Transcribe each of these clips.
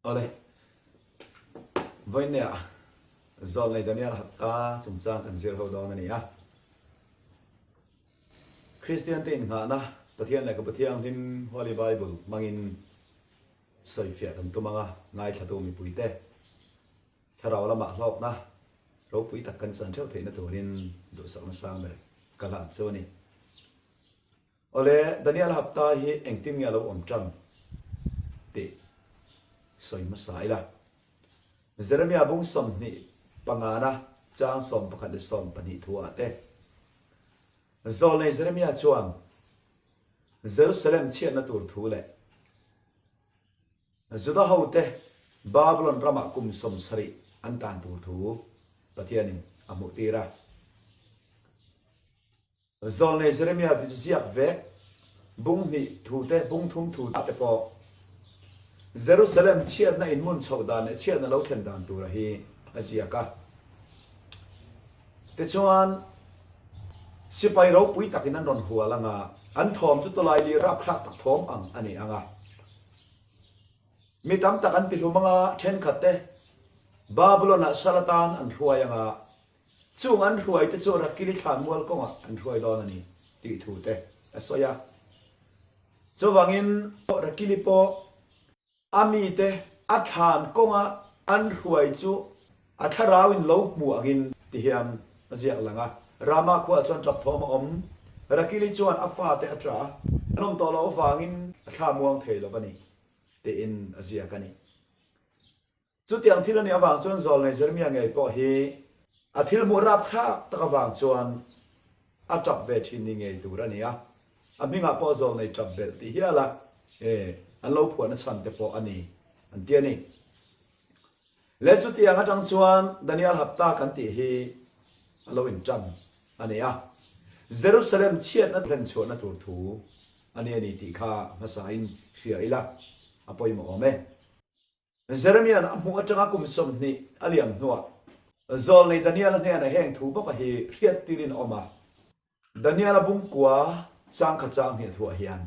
Awle, vawiinneah Zawlnei Daniel Hapta chungchang kan zir ho dawn a ni a. Kristiante innghahna Pathian Lehkhabu Thianghlim, Holy Bible, hmangin sawifiah kan tum ang a, ngaithlatu mipuite thlarau lamah hlawkna ropui tak kan chan theuh theihna turin duhsakna sang ber ka hlan chu a ni. Awle, Daniel Hapta hi engtin nge a lo awm tan tih sawi hmasa ila. Jeremia bung 25 na chang 11 leh 12 thu ah te Zawlnei Jeremia chuan Jerusalem chhiatna tur thu leh Juda hote Babylon ramah kum 70 an tan tur thu Pathianin a hmuhtir a. Zawlnei Jeremia ziak vek, bung hnih thu te, bung thum thu te pawh Jerusalem chhiatna inhmun chhoh dan leh chhiatna lo thlen dan tura hi a ziak a. Tichuan, sipai ropui takin an rawn hual ang a, an thawm chu tawlai li rapthlak tak thawm ang a ni ang a. Mi tam tak an tihlum ang a, thenkhat te Babylon-ah sal atan an hruai ang a, Chung an hruai te chu Rakili thlanmual kawngah an hruai dawn a ni tih thu te a sawi a. Chuvangin Rakili pawh a mite a thlan kawnga an hruai chu a thlarau in lo hmu angin ti hian a ziak lang a. Rama khuaah chuan tap thawm a awm. Rakili chuan a fate a tah a, an awm tawh loh avangin a thla muang thei lo a ni tiin a ziak a ni. Chutiang thil a nih avang chuan Zawlnei Jeremia ngei pawh hi a thil hmuh rapthlak tak avang chuan a tap ve thin ni ngei tur a ni a, a hmingah pawh Zawlnei tap belh tih hial a an lo phuahna chhan te pawh a ni an ti a ni. Le chutiang atang chuan Daniel Hapta kan tih hi a lo intan a ni a, Jerusalem chhiatna hlenchhuahna tur thu a ni a ni tih kha hmasain hria ila a pawimawh awm e. Jeremia'n a hmuh atanga kum 20 a liam hnuah Zawlnei Daniela hnenah heng thu bawka hi hriattirin a awm a. Daniela bungkua changkhat chang hnih thuah hian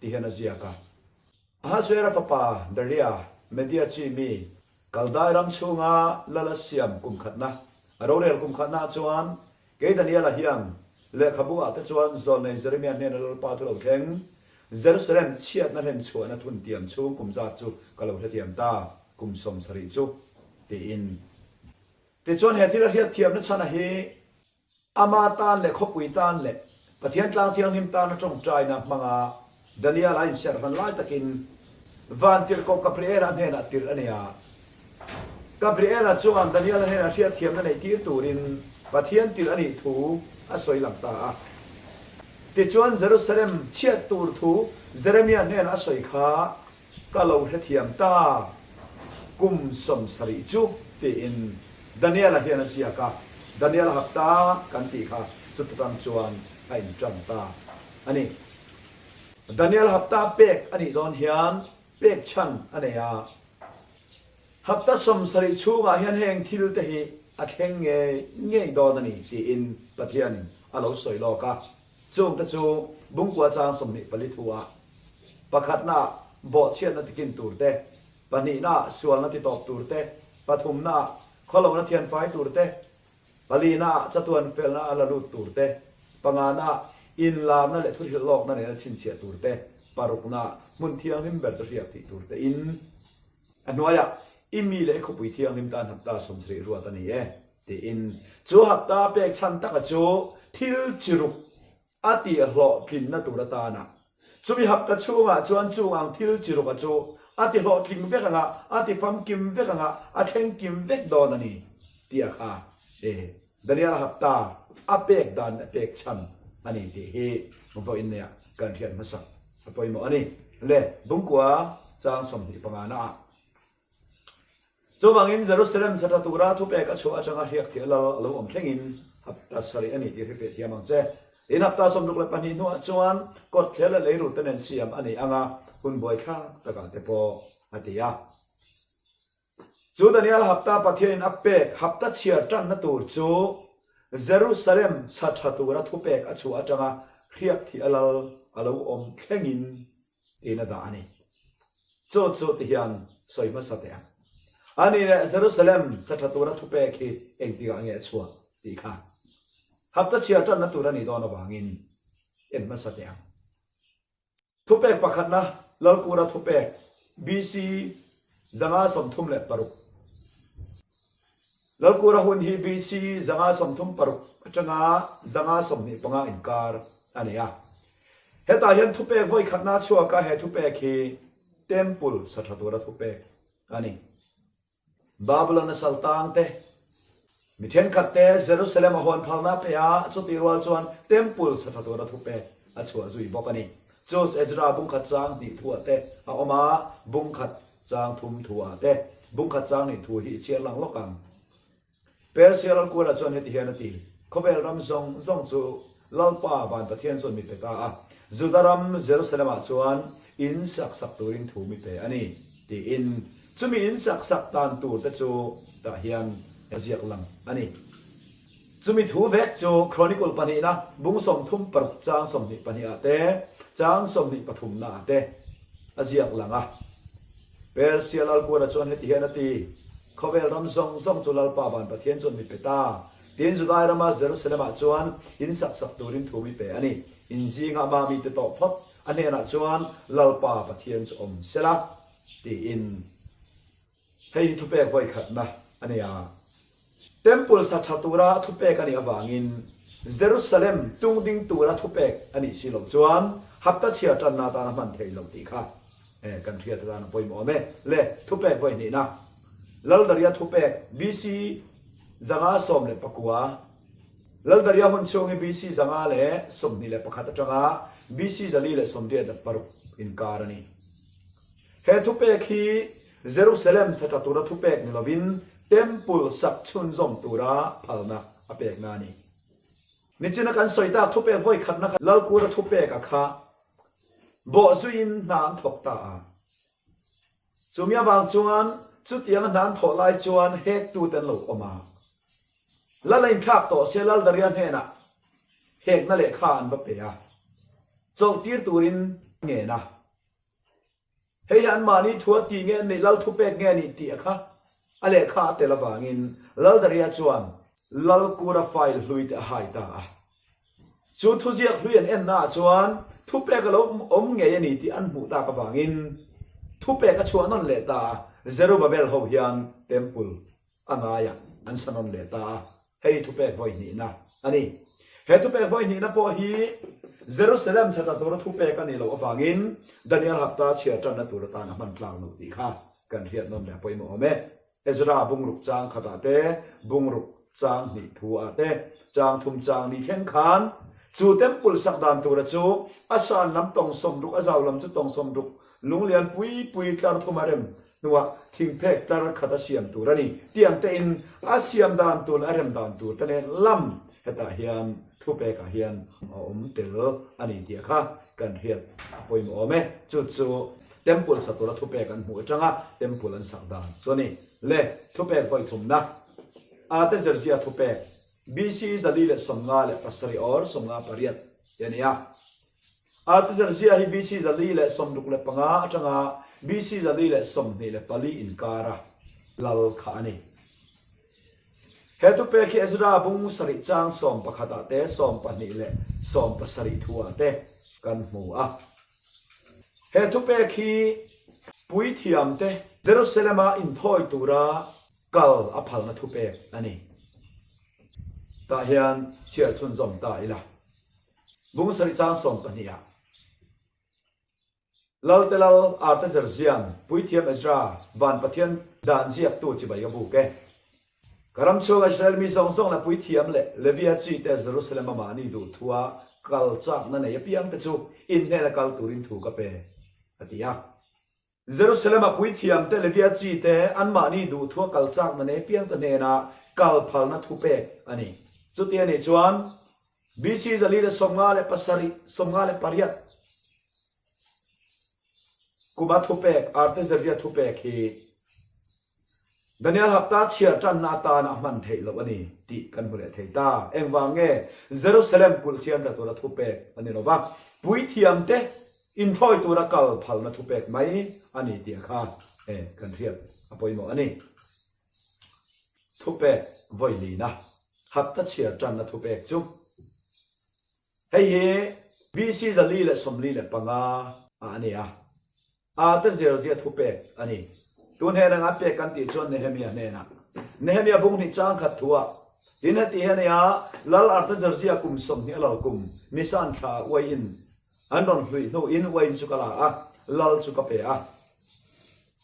ti hian a ziak a, Ahasuera fapa Daria, Media chi mi, Kaldai ram chhunga lal a siam kum khatna, a rorel kum khatnaah chuan Kei Daniela hian lehkhabu ah te chuan Zawlnei Jeremia hnena Lalpa thu lo thleng, Jerusalem chhiatna hlen chhuahna thuntiam chhung kum zat chu ka lo hrethiam ta, kum 70 chu, tiin. Tichuan he thil a hriatthiamna chhana hi ama tan leh khawpui tan leh Pathian tlang thianghlim tana tawngtaina hmanga Daniel a inserh hlan lai takin Vantirhkoh Gabriela hnenah tirh a ni a. Gabriela chuan Daniela hnenah hriatthiamna neih tir turin Pathian tirh a nih thu a sawi lang ta a. Tichuan Jerusalem chhiat tur thu Jeremia hnenah a sawi kha ka lo hrethiam ta, kum 70 chu tiin Daniela hian a ziak a, Daniel hapta kan tih kha chutatang chuan a intan ta a ni. Daniel hapta pek a nih dawn hian pek chhan a nei a, hapta 70 chhungah hian heng thil te hi a thleng ngei ngei dawn a ni tiin Pathianin a lo sawi lawk a, chung te chu bungkua chang 24 thu ah pakhatna bawhchhiatna tikin tur te, pahnihna sualna titawp tur te, pathumna khawlohna thianfai tur te, palina chatuan felna a la lut tur te, pangana inlarna leh thuhrilh lawkna nena chhinchhiah tur te, parukna hmun thianghlim ber chu hriak tih tur te in a hnuaiah i mi leh i khawpui thianghlim tan hapta 70 ruat a ni e tiin chu hapta pek chhan taka chu thil chiruk a tihhlawhtlinna tur atana chumi hapta chhungah chuan chung ang thil chiruka chu a tihlawhtling vek anga, a tifamkim vek anga, a thlengkim vek dawn a ni tih a kha e Daniel hapta a pek dan a pek chhan a ni tih hi vawiin neia kan hriat hmasak a pawimawh a ni. Le bungkua chang 25 na ah Chuvangin Jerusalem tha tha tura thupek a chhuah atanga hriak thih a lal a lo awm thlengin hapta sarih a ni tih hre piah thiam ang che. Tin hapta 62 hnuah chuan kawt thler leh leirut te nen siam a ni ang a, hun buaithlak takah te pawh a ti a. Chu Daniel hapta Pathianin a pek hapta chhiar tanna tur chu Jerusalem tha tha tura thupek a chhuah atanga hriak thih a lal a lo awm thlengin tiin a dah a ni. Chu chu ti hian. sawi hmasa teh ang. A nih leh Jerusalem sa tha tura thupek hi engtikah nge a chhuah tih kha hapta chhiar tanna tur a nih dawn avangin en hmasa teh ang. Thupek pakhatna Lalkura thupek BC 536. Lalkura hun hi BC 536 atanga 525 inkar a ni a. Hetah hian thupek vawi khatna a chhuak a, he thupek hi Temple sa tha tura thupek a ni. Babylon a sal tang te, mi thenkhat te Jerusalem a hawn phalna pe a, chutih rual chuan Temple sa tha tura thupek a chhuah zui bawk a ni. Chu Ezra bungkhat chang hnih thuah te a awm a, bungkhat chang thum thuah te bungkhat chang hnih thu hi i chhiar lang lawk ang. Persia lalkuala chuan heti hian a ti, Khawvel ram zawng zawng chu Lalpa van Pathian chuan mi pe ta a, Juda ram Jerusalem-ah chuan in sak sak turin thu mi pe a ni, tiin chumi in sak sak tan tur te chu tah hian a ziak lang a ni. Chumi thu vek chu Chronicle pahnihna bung 36 chang 22 ah te, chang 23 na ah te a ziak lang a. Persia lalkuala chuan heti hian a ti, Khawvel ram zawng zawng chu Lalpa van Pathian chuan mi pe ta. Tin, Judai rama Jerusalem-ah chuan in sak sak turin thu mi pe a ni. In zingah mah mite tawh phawt a hnenah chuan Lalpa Pathian chu awm sela, tiin. Hei hi thupek vawikhatna a ni a. Temple sa tha tura thupek a nih avangin Jerusalem tungding tura thupek a nih si loh chuan hapta chhiar tanna atana hman theih loh tih kha kan hriat atan a pawimawh awm e. Le, thupek vawihnihna, Laldaria thupek, BC 519, Laldaria hun chhung hi BC 521 atanga BC 486 inkar a ni. He thupek hi Jerusalem sa tla tura thupek ni lovin Temple sak chhunzawm tura phalna a pekna a ni. Nichina kan sawi tak thupek vawi khatna kha Lalkura thupek a kha bawhzuiin hna an thawk ta a. Chumi avang chuan chutianga hna an thawh lai chuan hektu te an lo awm a. Lal a inthlak tawh sia Laldaria hnenah hekna lehkha an va pe a, chawlhtir turin a ngen a. Hei hi anmahni thua tih nge an nih, lal thupek nge a nih tih a kha a lehkha a tel avangin Laldaria chuan Lalkura file hlui te a hai ta a. Chu thuziak hlui an ennaah chuan thupek a lo awm ngei a ni tih an hmuh tak avangin thupek a chhuah nawn leh ta a, Zerubbabel ho hian temple a ngaiah an sa nawn leh ta a. Hei thupek vawi hnihna a ni. He thupek vawi hnihna pawh hi Jerusalem chhata tura thupek a nih loh avangin Daniel hapta chhiar tanna tur atan a hman tlak loh tih kha kan hriat nawn leh a pawimawh awm e. Ezra bungruk chang khatah te, bungruk chang hnih thu ah te, chang thum chang ni thleng khan chu temple sak dan tura chu a san lam tawng 60, a zau lam chu tawng 60, lunglian pui pui tlar thum a rem hnuah thingphek tlar khat a siam tur a ni. Tiang tein a siam dan tur leh a rem dan tur te nen lam hetah hian thupekah hian a awm tel a ni tih kha kan hriat a pawimawh awm e. Chu chu Temple sa tura thupek an hmuh atanga Temple an sak dan chu a ni. Le thupek vawi thumna Artaxerxes thupek BC 457 or 58 te a ni a. Artaxerxes hi BC 465 atanga BC 424 inkara lal kha a ni. He thupek hi Ezra bung sarih chang 11 ah te, 12 leh 17 thu ah te kan hmu a. He thupek hi puithiam te Jerusalem-a inthawi tura kal a phalna thupek a ni. Tah hian chhiar chhunzawm ta ila. Bung sarih chang 12 ah Lalte Lal Artaxerxes Puithiam Ezra van Pathian dan ziaktu chibai a buk e. Ka ram chhunga Israel mi zawng zawng leh Puithiam leh Levia chi te Jerusalem a mahni duh thua kal chakna nei apiang te chu in hnena kal turin thu ka pe, a ti a. Jerusalem a Puithiam te Levia chi te anmahni duh thua kal chakna nei apiang te hnena kal phalna thu pek a ni. Chuti a nih chuan BC 457, 58 kuma thupek Artaxerxes thupek hi Daniel hapta chhiar tanna atana a hman theih loh a ni tih kan hmu leh thei ta. Engvang nge Jerusalem kulh siam ta tura thupek a ni lova, puithiam te. Inthawi tura kal phalna thupek mai a ni tih kha kan hriat a pawimawh a ni. Thupek vawi lina hapta chhiar tanna thupek chu hei hi BC 445 ah a ni a. Artaxerxes thupek a ni. Tun hnen anga pek kan tih chuan Nehemia hnenah, Nehemia bung hnih chang khat thuah, tin heti hian nia Lal Artaxerxes kum 20 a lal kum Nisan thla ah uaiin an rawn hluih hnuin uaiin chu ka la a, Lal chu ka pe a.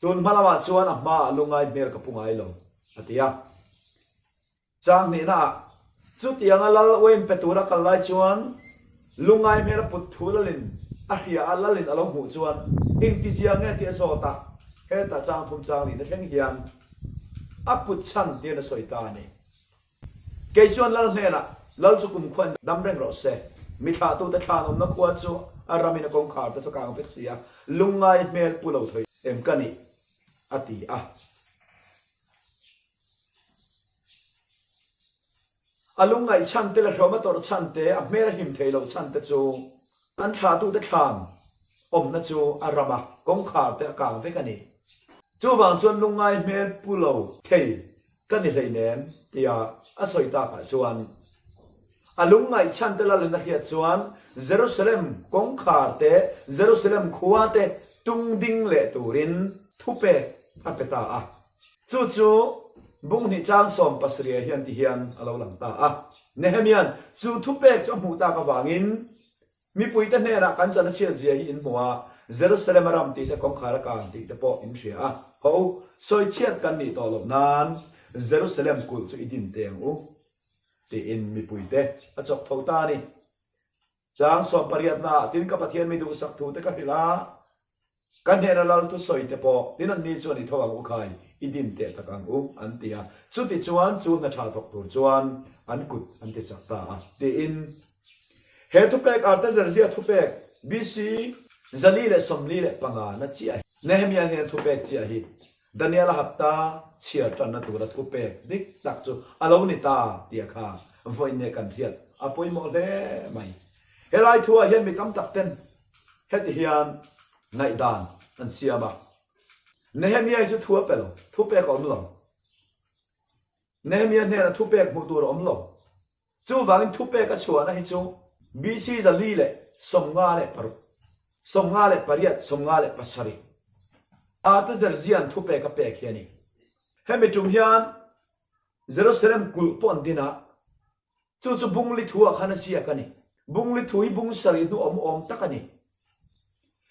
Tun hma lamah chuan a hmaah lungai hmel ka pu ngai lo, a ti a. Chang hnihnaah, chutianga lal uain pe tura kal lai chuan lungai hmel a put thu lalin a hria a, lalin a lo hmuh chuan engtizia nge tih a zawt a, hetah chang thum chang nihna thleng hian a put chhan tiin a sawi ta a ni. Kei chuan lal hnenah, Lal chu kumkhuain dam reng rawh se, mi thlahtute thlan awmna khua chu a ramin a kawngkhar te chu kang vek si a, lungai hmel pu lo thei em ka nih? a ti a. A lungngaih chhan te leh hlawm a tawrh chhan te, a hmel a hlim thei loh chhan te chu an thlahtute thlan awmna chu a ram a, kawngkhar te a kang vek a ni. Chuvang chuan lungngai hmel pu lo thei ka ni hleinem tia a sawi takah chuan a lungngaih chhan te lalin a hriat chuan Jerusalem kawngkhar te, Jerusalem khua te tung ding leh turin thupek a pe ta a. Chu chu bung hnih chang 17 hian ti hian a lo lang ta a. Nehemia'n chu thupek chu a hmuh tak avangin, Mipuite hnenah kan chan a chhiat zia hi in hmu a, Jerusalem a ram tih te kawngkhar a kang tih te pawh in hria a. Haw u, sawichhiat kan nih tawh loh nan Jerusalem kulh chu i din teh ang u, tiin mipuite a chawk tho ta a ni. Chang sawmpariatnaah tin ka Pathian mi duhsak thu te ka hrilh a. Ka hnena lal thusawi te pawh tin an ni chuan i tho ang u khai, i din teh tak ang u, an ti a. Chuti chuan chu hna tha thawk tur chuan an kut an ti chak ta a, tiin he thupek Artaxerxes thupek BC 445 na chiah hi Nehemia hian thupek chiah hi Daniel-a hapta chhiar tanna tura thupek dik tak chu a lo ni ta tih a kha vawiin kan hriat a pawimawh hle mai. Helai thuah hian mi tam tak ten Heti hian ngaihdan an siam a, Nehemia chu thu a pe lo, thupek a awm lo. Nehemia hnena thupek hmuh tur a awm lo. Chuvangin thupek a chhuahna hi chu BC 456, 58, 57 Artaxerxes-a'n thupek a pek hi a ni. Hemi tum hian Jerusalem kulh pawh an din a, Chu chu Bungli thu ah khan a ziak a ni. Bungli thu hi bung sarih hnu awm awm tak a ni.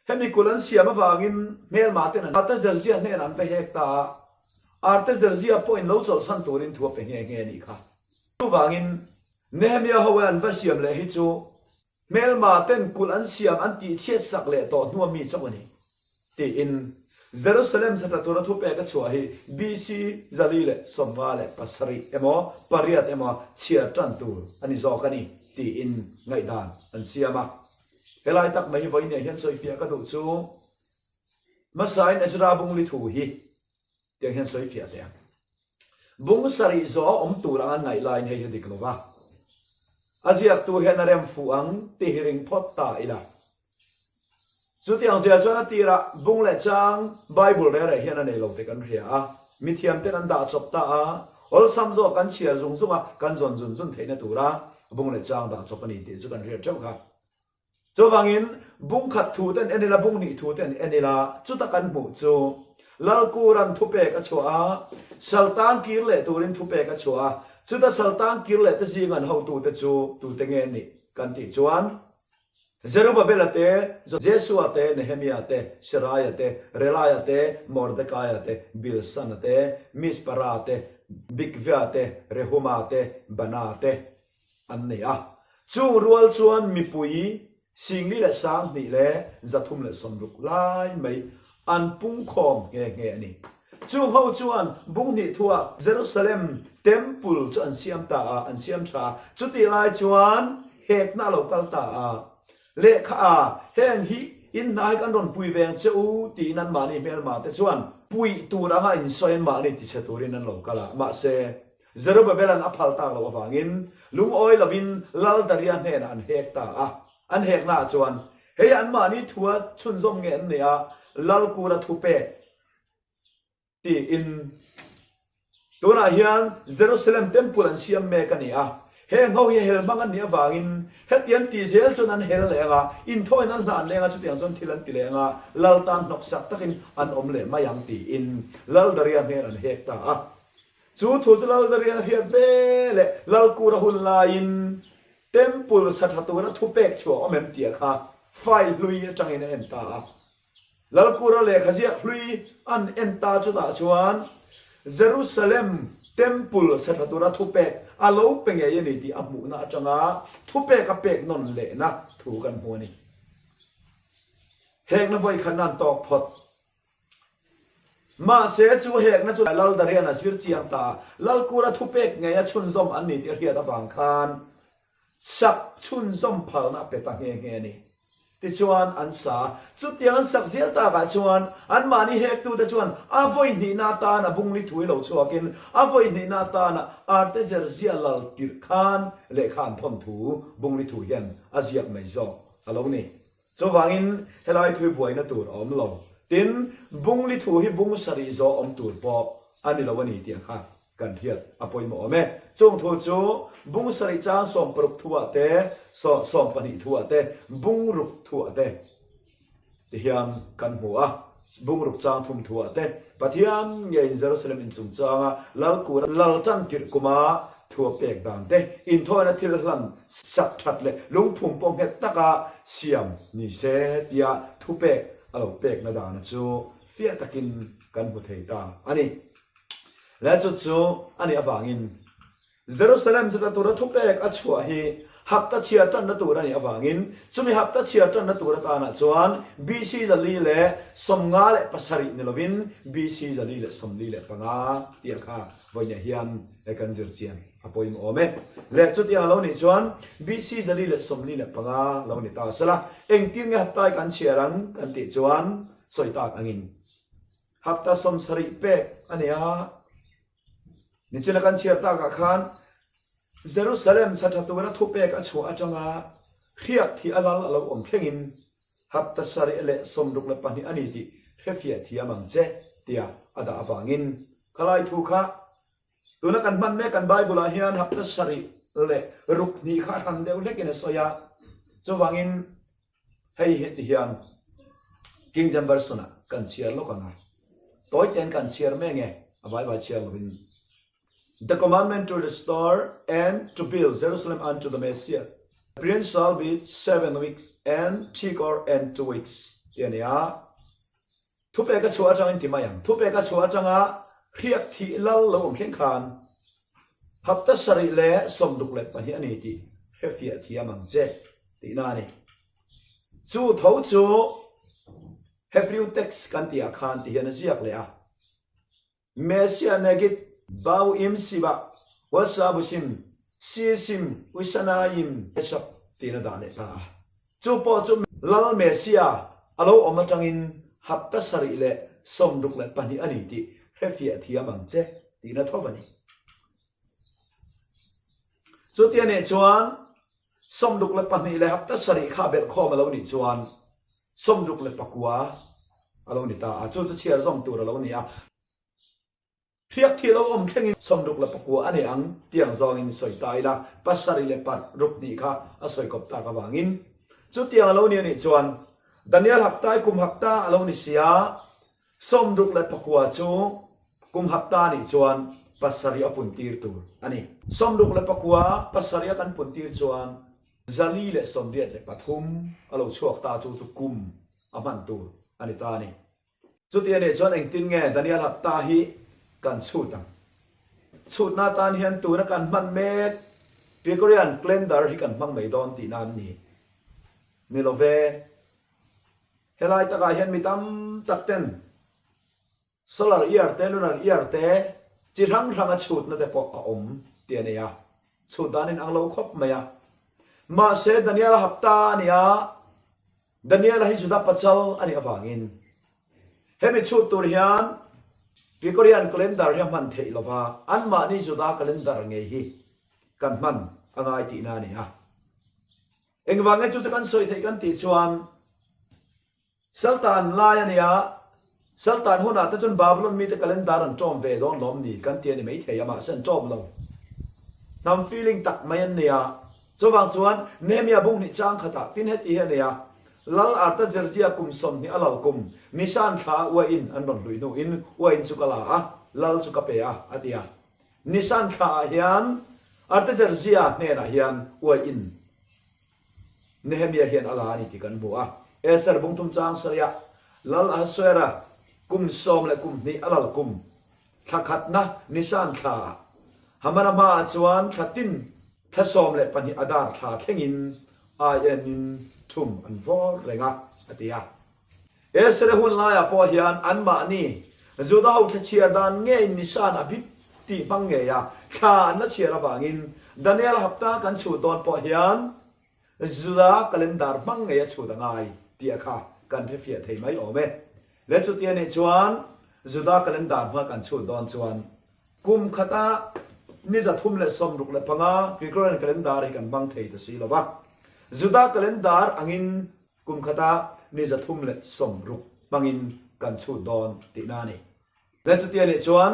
Hemi kulh an siam avangin hmelma ten an Artaxerxes hnenah an va hek ta a, Artaxerxes pawhin lo chawlhsan turin thu a pe nghe nghe a nih kha. Chuvangin Nehemia ho an va siam leh hi chu Hmelma ten kulh an siam an tih chhiat sak leh tawh hnua mi chauh a ni, tiin Jerusalem sata tura thupek a chhuah hi BC 457 emaw pariat emaw chhiar tan tur a ni zawk a ni, tiin ngaihdan an siam a. Helai tak mai hi vawiin hian sawifiah ka duh chu hmasain Ezra bungli thu hi Tiang hian sawi fiah teh ang. Bung sarih zawh a awm tur ang an ngaih laiin hei hi a dik lo va. A ziaktu hian a rem fuh ang tih hi ring phawt ta ila. Chutiang zia chuan a tirah bung leh chang Bible reh reh hian a nei lo tih kan hria a. Mithiam ten an dah chawp ta a, awlsam zawk kan chhiar zung zung a, kan zawn zun zun theihna tura bung leh chang dah chawp a ni tih chu kan hriat theuh kha. Chuvangin, bung khat thu ten en ila, bung hnih thu ten en ila, chuta kan hmuh chu Lalkuran thupek a chhuah a, Saltan kir leh turin thupek a chhuah a, chuta Saltan kir leh te zinga an hotute chu tute nge nih kan tih chuan Zerubabela te, Jesua te, Nehemia te, Seraia te, Relaia te, Mordekaia te, Bilsana te, Mispara te, Bigvia te, Rehuma te, Bana te an nei a. Chung rual chuan mipui 12,360 lai mai an pungkhawm nghe nghe a ni. Chung ho chuan bung hnih thuah Jerusalem Temple chu an siam ta a, an siam tha a. Chutih lai chuan hekna a lo kal ta a, lehkha a, heng hi in hna hi kan rawn pui veng che u tiin anmahni hmelma te chuan puih tur anga insawi anmahni tichhe turin an lo kal a, mahse Zerubbabel-a'n a phal tak loh avangin lungawi lovin Lal Daria hnenah an hek ta a. An heknaah chuan, Hei anmahni thua chhunzawm nge an nih a, Lalkura thupek tiin. Tunah hian Jerusalem Temple an siam mek a ni a, heng ho hi hel hmang an nih avangin heti an tih zel chuan an hel leh ang a, inthawiin an hlan leh ang a, chutiang chuan thil an ti leh ang a, Lal tan hnawksak takin an awm leh mai ang tiin Lal Daria hnen an hek ta a. Chu thu chu Lal Daria a hriat ve leh Lalkura hun laiin Temple sa tha tura thupek chhuah awm em tih kha file hlui atangin a en ta a. Lalkura lehkha ziak hlui an en ta chutah chuan Jerusalem Temple sa tha tura thupek a lo pe ngei a ni tih a hmuhna atanga thupek a pek nawn lehna thu kan hmu a ni. Hekna vawikhatna an tawk phawt. Mahse, chu hekna chu Lal Darian a zir chiang ta a, Lalkura thupek ngei a chhunzawm an ni tih a hriat avang khan sak chhunzawm phalna a pe ta nghe nghe a ni. Tichuan, an sa. Chutiang an sak zel takah chuan anmahni hektute chuan a vawi hnihna atan a bungli thui lo chhuakin a vawi hnihna atana Artezerzia lal tirh khan lehkha an thawn thu bungli thu hian a ziak mai zawk a lo ni. Chuvangin helai thui buaina tur a awm lo. Tin, bungli thu hi bung sarih zawh awm tur pawh a ni lo a ni tih kha kan hriat a pawimawh awm e. Chung thu chu bung sarih chang 60 thuah te, 12 thuah te, bung ruk thuah te ti hian kan hmu a. Bung ruk chang thum thuah te Pathian ngeiin Jerusalem in chungchanga Lalkura lal tan tirh kuma thu a pek dan te, inthawina thil hlan sak that leh lungphum pawh nghet taka siam ni se tia thupek a lo pekna dana chu fiah takin kan hmu thei ta a ni. Le chu chu a nih avangin Jerusalem chu ta tura thupek a chhuah hi hapta chhiar tanna tur a nih avangin chumi hapta chhiar tanna tur atanah chuan BC 457 ni lovin BC 445 tih a kha vawiinah hian kan zir chian a pawimawh awm e. Leh chutiang a lo nih chuan BC 445 lo ni ta sela engtin nge haptai kan chhiar ang kan tih chuan sawi tak angin hapta 70 pek a ni a. Nichina kan chhiar takah khan Jerusalem chha tha tura thupek a chhuah atanga hriak thih a lal a lo awm thlengin hapta 62 a ni tih hrefiah thiam ang che tia a dah avangin khalai thu kha tuna kan hman mek kan Bible ah hian hapta 76 kha a hran deuh hlekin a sawi a, chuvangin Hei heti hian King James Version ah kan chhiar lawk ang a, tawi tein kan chhiar mai ange, a vai vai chhiar lovin. The commandment to restore and to build Jerusalem unto the Messiah, the period shall be seven weeks and three and two weeks tih a ni a. Thupek a chhuah atangin ti mai ang. Thupek a chhuah atanga hriak thih lal lo awm thleng khan hapta 72 a ni tih hrefiah thiam ang che tihna a ni. Chu tho chu Hebrew text kan tihah khan ti hian a ziak leh a. Messiah negit bau im siba wasabusim sisim usanayim esap tiin a dah leh ta a. Chu pawh chu Lal Messiah a lo awm atangin hapta 62 a ni tih hrefiah thiam ang che tihna tho a ni. Chutia nih chuan 62 leh hapta 7 kha belhkhawm a lo nih chuan 69 a lo ni ta a, chu chu chhiar zawm tur a lo ni a. Hriak thih lo awm thlengin 69 a ni ang tiang zawngin sawi ta ila, 76 kha a sawi kawp tak avangin chutiang a lo ni a nih chuan Daniel haptai kum hapta a lo ni sia, 69 chu kum hapta nih chuan 7 a puntir tur a ni. 69 7 a kan puntir chuan 483 a lo chhuak ta chu chu kum a hman tur a ni ta a ni. Chuti a nih chuan engtin nge Daniel hapta hi kan chhut ang? Chhutna atan hian tuna kan hman mek Gregorian Calendar hi kan hmang mai dawn tihna an ni. Ni lo ve. Helai takah hian mi tam tak ten Solar year te Lunar year te chi hrang hranga chhutna te pawh a awm tih a nei a, chhut danin ang lo khawp mai a. Mahse Daniel a hapta a ni a, Daniel-a hi Juda pachal a nih avangin hemi chhut tur hian Gregorian calendar hi a hman theih lova, anmahni Juda calendar ngei hi kan hman a ngai tihna a ni a. Engvang nge chu chu kan sawi theih kan tih chuan. Saltan lai a nia, Saltan hunah te chuan Babylon mite calendar an ṭawm ve dawn lawm ni kan ti a ni maithei a, mahse an ṭawm lo. Hnam feeling tak mai an nia. Chuvang chuan Nehemia bung hnih chang khatah tin heti hi a nei a, Lal Artaxerxes kum 20 a lal kum, Nisan thla a uaiin an rawn hluih hnuin uaiin chu ka la a, lal chu ka pe a, a ti a. Nisan thla ah hian Artaxerxes hnenah hian uaiin Nehemia hian a la a ni tih kan hmu a. Esther bungthum chang sarih Lal Ahasuera kum sawm leh kum hnih a lal kum thla khatna Nisan thla ah Hamana hmaah chuan thla tin thla 12 Adar thla thlengin aien in thum an vawr reng a, a ti a. Esther hun laiah pawh hian anmahni Juda ho thla chhiar dan ngeiin Nisan a bip tih hmang ngei a thla an la chhiar avangin Daniel hapta kan chhut dawn pawh hian Juda calendar hmang ngei a chhut a ngai tih a kha kan hrefiah thei mai awm e. Le chutia nih chuan Juda calendar hma kan chhut dawn chuan kum khata ni 365 Gregorian calendar hi kan hmang thei ta si lo va. Juda calendar angin Kum khata ni 360 hmangin kan chhut dawn tihna a ni. Le chutia nih chuan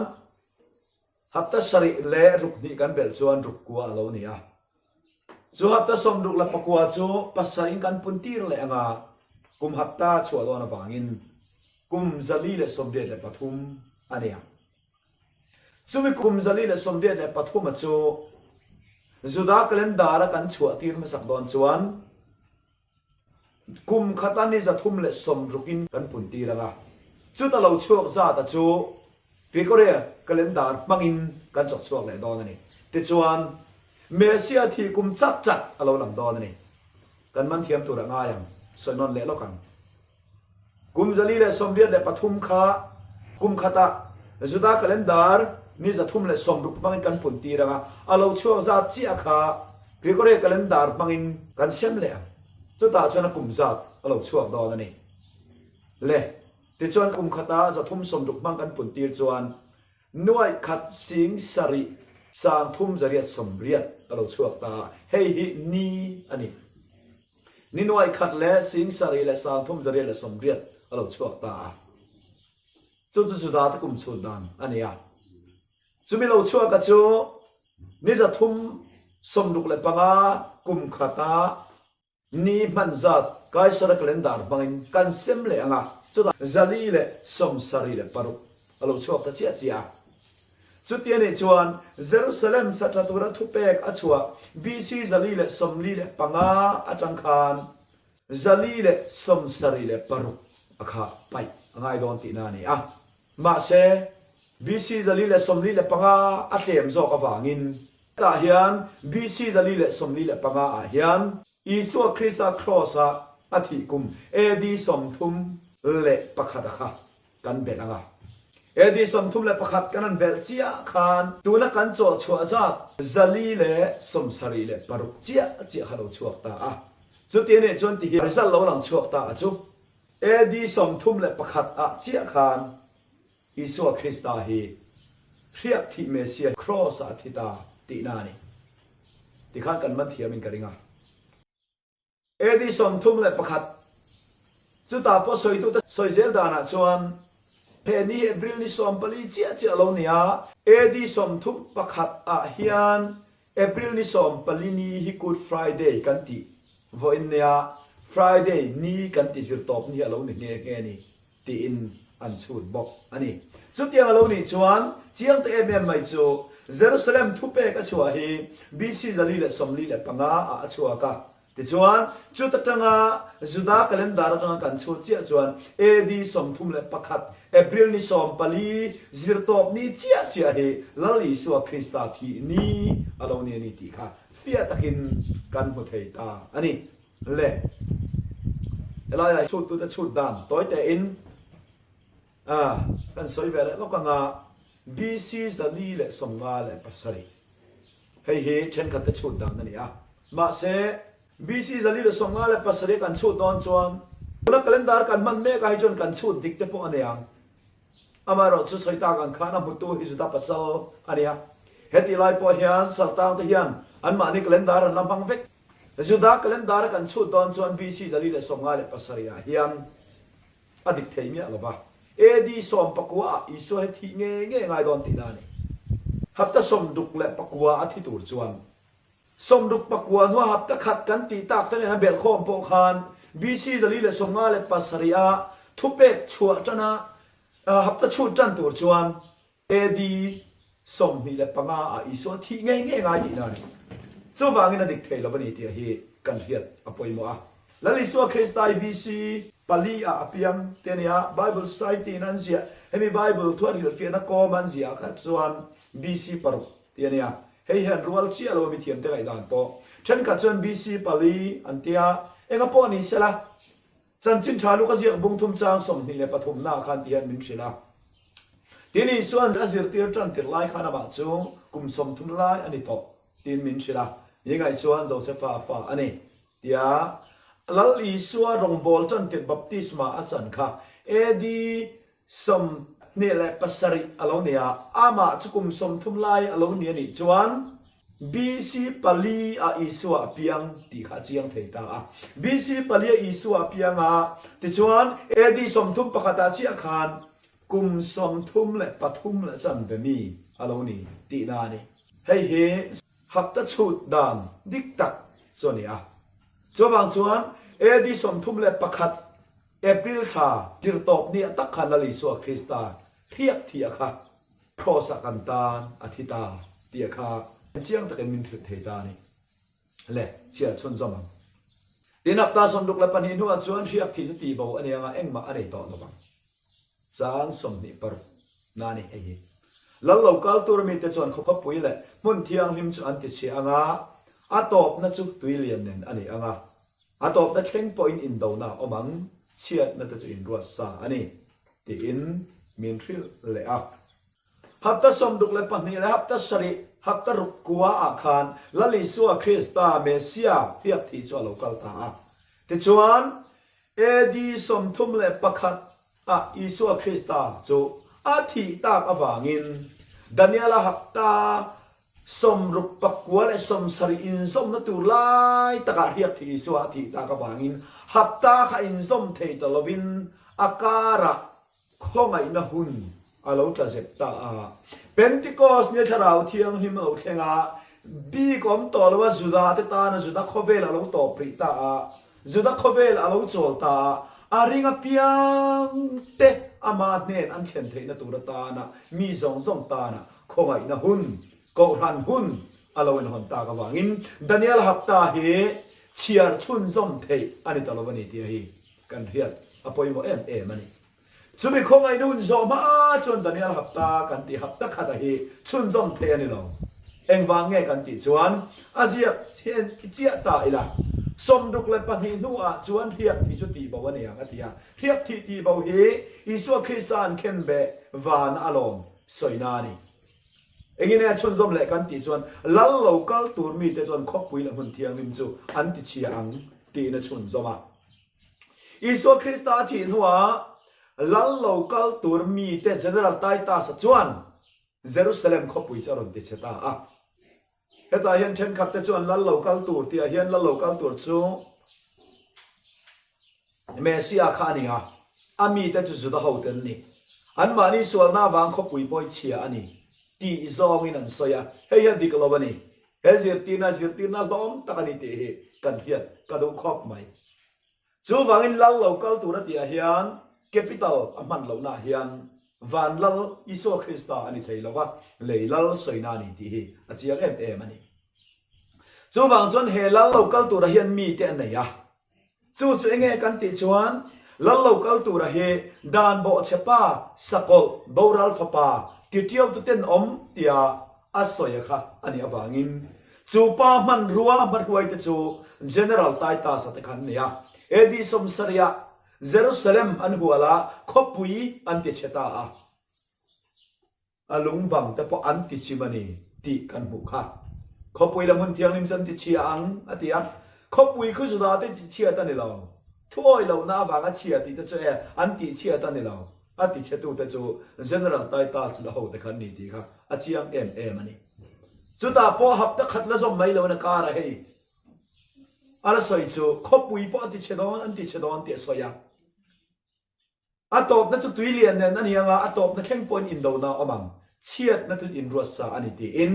hapta sarih leh ruk hnih kan belh chuan ruk kua a lo ni a. Chu hapta 64 chu pasarih in kan pun tir leh anga kum hapta chhuah dawn avangin kum 483 a ni ang. Chumi kum 483 a chu Juda calendar a kan chhuah tir hmasak dawn chuan Kum khata ni 360 in kan pun tir anga, chuta lo chhuak zata chu Gregorian calendar hmangin kan chawk chhuak leh dawn a ni. Tichuan, Messiah thih kum chat chat a lo lang dawn a ni. Kan man thiam tur a ngai ang, sawi nawn leh lawk ang. Kum 483 kha kum khata Juda calendar ni 360 hmangin kan pun tir anga, a lo chhuak zat chiah kha Gregorian calendar hmangin kan sem leh ang. Chutah chuan a kum zat a lo chhuak dawn a ni. Le, tichuan kum khata 360 hmang kan pun tir chuan nuaih khat sing sarih sang thum zariat sawmriat a lo chhuak ta a, hei hi ni a ni. Ni nuaih khat leh sing sarih leh sang thum zariat leh sawmriat a lo chhuak ta a. Chu chu Juda te kum chhut dan a ni a. Chumi lo chhuaka chu ni 365 kum khata ni hman zat Kaisara calendar hmangin kan sem leh ang a, chutah 476 a lo chhuak ta chiah chiah a. Chuti a nih chuan Jerusalem sa tha tura thupek a chhuah BC 445 atang khan 476 a kha paih a ngai dawn tihna a ni a. Mahse, BC 445 a tlem zawk avangin tah hian BC 445 ah hian Isua Krista Kraws-a a thih kum AD 31 a kha kan belh ang a. AD 31 kan han belh chiah khan tuna kan chawh chhuah zat 476 chiah chiah kha lo chhuak ta a. Chuti anih chuan ti hi result lo lang chhuak ta a chu AD 31 ah chiah khan Isua Krista hi hriak thih Messiah Kraws-ah a thi ta tihna a ni. Tikhan kan man thiamin ka ring a. AD 31 chutah pawh sawitute sawi zel danah chuan he ni April ni 14 chiah chiah lo ni a, AD 31 ah hian April ni 14 ni hi Good Friday kan tih vawiin nia Friday ni kan ti zir tawp ni hi a lo ni nghe nghe ni tiin an chhut bawk a ni. Chutiang a lo nih chuan chiang ta em em mai chu Jerusalem thupek a chhuah hi BC 445 ah a chhuak a. Tichuan, chuta tanga Juda calendar atanga kan chhut chiah chuan AD 31 April ni 14 zirtawp ni chiah chiah hi Lal Isua Krista thih ni a lo ni a ni tih kha fiah takin kan hmu thei ta a ni. Le, helaiah chhuttute chhut dan tawi tein a kan sawi ve leh lawk anga BC 457 hei hi thenkhatte chhut dan a ni a. Mahse, BC 457 kan chhut dawn chuan tuna calendar kan hman mek ah hi chuan kan chhut dik te pawh a nei ang. Amaherawh chu sawi tak ang khan a hmutu hi Juda pachal a ni a. Heti lai pawh hian Sartang te hian anmahni calendar an la hmang vek. Juda calendar a kan chhut dawn chuan BC 457 ah hian. A dik thei miah lo va. AD 19 ah Isua hi thih ngei ngei ngai dawn tihna a ni. Hapta 69 a thi tur chuan 69 hnua hapta khat kan tih tak te nen a belhkhawm pawh khan BC 457 a thupek chhuah tana hapta chhut tan tur chuan AD 25 ah Isua thih ngei ngei ngai tihna a ni. Chuvangin a dik thei lo a ni tih hi kan hriat a pawimawh a. Lal Isua Krista hi BC pali ah a piang te a nia, Bible Society in an ziah, hemi Bible thu a hrilhfiahna kawm an ziah ah kha chuan BC paruk tih a nia. Hei hian rual chiah lo a mithiamte ngaihdan pawh thenkhat chuan BC pali an tia, enga pawh ni sela Chanchin tha luk a ziak bung thum chang 23 na khan ti hian min hrilh a. Tin Isua'n a zirtir tan tirh lai khan amah chu kum 30 lai a ni tawh tiin min hrilh a, ni ngaih chuan Josefa fa a ni tia Lal Isua rawngbawl tan tirh baptisma a chan kha AD 27 a lo ni a, amah chu kum 30 lai a lo ni a nih chuan BC pali ah Isua a piang tih kha a chiang thei ta a. BC pali ah Isua a piang a, tichuan AD 31 ah chiah khan kum 33 leh chanve mi a lo ni tihna a ni. Hei hi hapta chhut dan dik tak chu a ni a. Chuvang chuan AD 31 April thla zirtawp ni ah tak khan Lal Isua Krista hriak thih a kha Kraws ah kan tan a thi ta tih a kha chiang takin min hrilh thei ta a ni. Le, chhiar chhunzawm ang. Tin hapta 62 hnuah chuan hriak thih chu tihbo a ni anga engmah a nei tawh lo vang. Chang 26 na a ni hei hi. Lal lo kal tur mite chuan khawkhawpui leh hmun thianghlim chu an tichhia anga a tawpna chu tui lian nen a ni anga A tawpna thleng pawhin indona a awm ang, chhiatna te chu inruat sa a ni, tiin min hrilh leh a. Hapta 62 leh hapta sarih, hapta ruk kua ah khan Lal Isua Krista, Messia, hriak thih chu a lo kal ta a. Tichuan, AD 31 ah Isua Krista chu a thih tak avangin Daniela hapta 69 leh 70 inzawmna tur lai takah hriak thih Isua a thih tak avangin hapta kha inzawm thei ta lovin a karah khawngaihna hun a lo tla zep ta a. Pentecost nia Thlarau Thianghlim a lo thleng a, bik awm tawh lo a Juda te tana Juda khawvel a lo tawp rih ta a, Juda khawvel a lo chawl ta a, a ring apiang te ama hnen an thlen theihna tur atana mi zawng zawng tana Khawngaihna hun, Kohhran hun a lo inhawn tak avangin Daniel Hapta hi chhiar chhunzawm theih a ni ta lo a ni tih hi kan hriat a pawimawh em em a ni. Chumi khawngaihna hun zawh hma chuan Daniel Hapta kan tih hapta khata hi chhunzawm theih a ni lo. Engvang nge kan tih chuan a ziak chiah ta ila. 62 hnuah chuan hriak thih chu tihbo a ni ang a ti a. Hriak thih tihbo hi Isua Krista an khenbeh vana a lawm. Sawina a ni. Engin nge a chhunzawm leh kan tih chuan lal lo kal tur mite chuan khawpui leh hmun thianghlim chu an ti chhia ang tiin a chhunzawm a. Isua Krista a thih hnuah lal lo kal tur mite General Titus-a chuan Jerusalem khawpui chu a rawn ti chhe ta a. Hetah hian thenkhat te chuan lal lo kal tur tihah hian lal lo kal tur chu Messia kha a ni a, a mite chu Juda hote an ni. Anmahni sualna avang khawpui pawh hi chhia a ni tih zawngin an sawi a, hei hian dik lo a ni. He zirtirna zirtirna hlawm tak a ni tih hi kan hriat ka duh khawp mai. Chuvangin lal lo kal tur a tihah hian capital a hman lohnaah hian van lal Isua Krista a ni thei lo va, lei lal sawina a ni tih hi a chiang em em a ni. Chuvang chuan he lal lo kal turah hian mite a nei a. Chu chu enge kan tih chuan lal lo kal turah hi dan bawhchhe pa, sakawlh, boral fapa, titiau tu tenawm tia a sawi a kha a nih avangin chu pa hmanrua hmahruaite chu General Titus-a te kha an ni a. AD 70 ah Jerusalem an hual a, khawpui an ti chhe ta a. A lung bang te pawh an ti chim a ni tih kan hmuh kha. Khawpui la hmun thianghlim chu an ti chhia ang a ti a. Khawpui khu Juda te ti chhiat a ni lo. Thuawi lohna avanga chhia tih te chu e an tih chhiat a ni lo. A ti chhetute chu General Titus la hote kha an ni tih kha a chiang em em a ni. Chutah pawh hapta khat la zawm mai loin a kar a hei. A la sawi chu khawpui pawh a ti chhe dawn an ti chhe dawn tih a sawi a. A tawpna chu tui lian nen a ni anga a tawpna thleng pawhin indona a awm ang, chhiatna chu inruat sa a ni tiin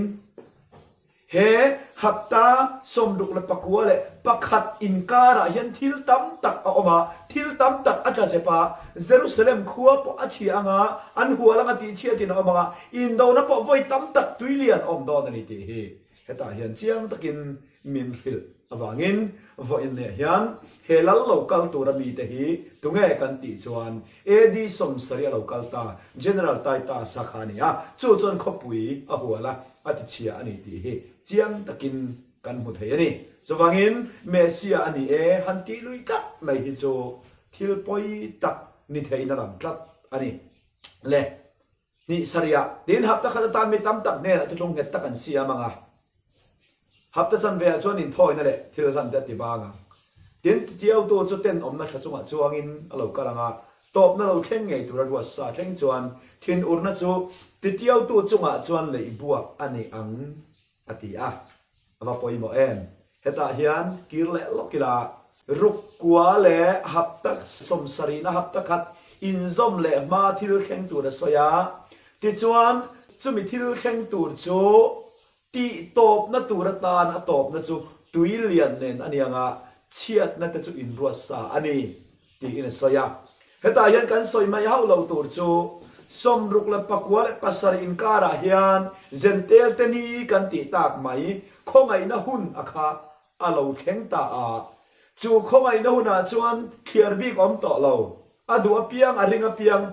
he hapta 61 inkarah hian thil tam tak a awm a, thil tam tak a tla zep a, Jerusalem khua pawh a chhia anga an hual anga tihchhiatin a awm anga indona pawh vawi tam tak tui lian a awm dawn a ni tih hi Hetah hian chiang takin min hrilh avangin vawiin leh hian he lal lo kal tura mite hi tunge kan tih chuan AD 70 a lo kal ta General Titus-a kha a ni a, chu chuan khawpui a hual a, a tichhia a ni tih hi chiang takin kan hmu thei a ni. Chuvangin Messiah a ni e han tih lui tlat mai hi chu thil pawi tak ni theihna lam tlat a ni. Le. Hnih sarih ah, tin hapta khat atan mi tam tak hnenah thuthlung nghet tak an siam ang a. Hapta chanve ah chuan inthawina leh thil hlan te a ti bang ang. Tin, titiautu chu tenawmna thla chungah chuangin a lo kal ang a, tawpna lo thleng ngei tura ruat sa thleng chuan thinurna chu titiautu chungah chuan leih buak a ni ang, a ti a. A va pawimawh em? Hetah hian kir leh lawk ila, ruk kua leh hapta sawmsarihna hapta khat inzawm leh hma thil thleng tur a sawi a. Tichuan, chumi thil thleng tur chu tih tawpna tur atan a tawpna chu tui lian nen a ni ang a, chhiatna te chu inruat sa a ni. Tiin a sawi a. Hetah hian kan sawi mai hauh lo tur chu 67 inkarah hian Zentel te ni kan tih tak mai khawngaihna hun a kha a lo thleng ta a. Chu khawngaihna hunah chuan thliar bik awm tawh lo, a duh apiang a ring apiang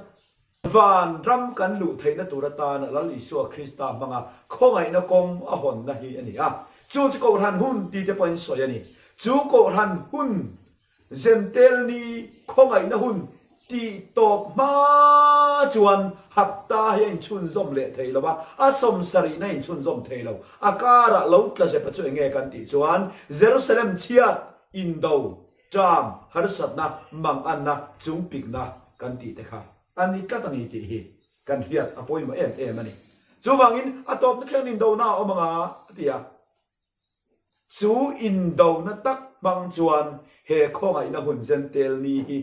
Van ram kan luh theihna tur atana Lal Isua Krista hmanga khawngaihna kawng a hawnna hi a ni a. Chu chu Kohhran hun ti te pawhin sawi a ni. Chu Kohhran hun Zentel ni khawngaihna hun tih tawp hma chuan hapta hi a inchhunzawm leh thei lo a, a sawmsarihna a inchhunzawm thei lo. A karah lo tla zepa chu enge kan tih chuan Jerusalem chhiat indo Ṭam, harsatna, manganna, chungpikna kan tih te kha a ni tlat a ni tih hi kan hriat a pawimawh em em a ni. Chuvangin a tawpna thleng indona a awm anga a ti a. Chu indona tak hmang chuan he khawngaihna hun zentel ni hi